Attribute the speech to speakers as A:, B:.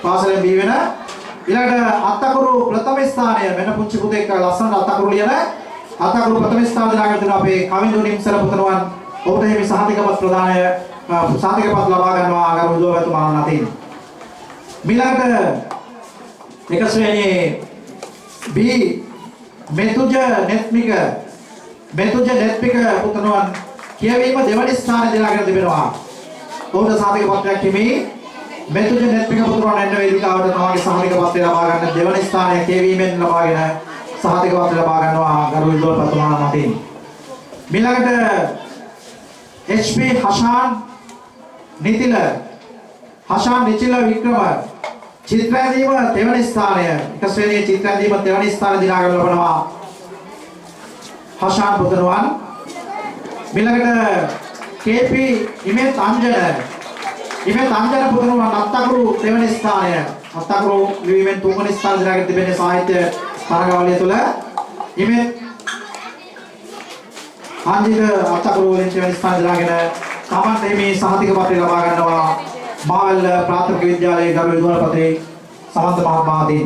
A: පාසලෙන් බිහි වෙන. ඊළඟට අත්තකුරු ප්‍රථම ස්ථානය, මෙන්න පුංචි පුතෙක් ලස්සනට අත්තකුරු ලියන අත්තකුරු ප්‍රථම ස්ථාන දිනාගෙන තිබෙනවා අපේ කවිඳු නිම්සර පුතණුවන්. ඔහුට හිමි සහතිකපත් ප්‍රදානය සහතිකපත් ලබා ගන්නවා ගරු විදුහල්පතිතුමාණන් අතින්. මීළඟට එක ශ්‍රේණියේ B මෙතුජ නෙත්මික, මෙතුජ නෙත්මික පුතණුවන් කියවීම දෙවනි ස්ථානය දිනාගෙන තිබෙනවා. ඔහුට සහතික පත්‍රයක් හිමි. මෙතුජ නෙත්මික පුතණුවන් එන්න වේදිකාවට තමගේ සහතික පත්‍රය ලබා ගන්න. දෙවනි ස්ථානය කියවීමෙන් ලබාගෙන සහතික පත්‍රය ලබා ගන්නවා ගරු විදුහල්පතිතුමාණන් අතින්. මීළඟට HP Hashan Nithila, Hashan Nichila Vikrama චිත්‍ර ඇඳීම තෙවන ස්ථානය, එක ශ්‍රේණියේ චිත්‍ර ඇඳීම තෙවන ස්ථානය දිනාගෙන ලබනවා හෂාන් පුතණුවන්. මීළඟට KP ඉමෙත් අංජන, ඉමෙත් අංජන පුතණුවන් අත්තකුරු තෙවන ස්ථානය, අත්තකුරු ලිවීමෙන් තුන්වන ස්ථානය දිනාගෙන තිබෙන සාහිත්‍ය තරගාවලිය තුළ ඉමෙත් අංජිත අත්තකුරු වලින් තෙවන ස්ථානය දිනාගෙන තමන්ට මේ සහතික පත්‍රය ලබා ගන්නවා මාවැල්ල ප්‍රාථමික විද්‍යාලයේ ගරු විදුහල්පති සමන්ත මහත්මයා අතින්.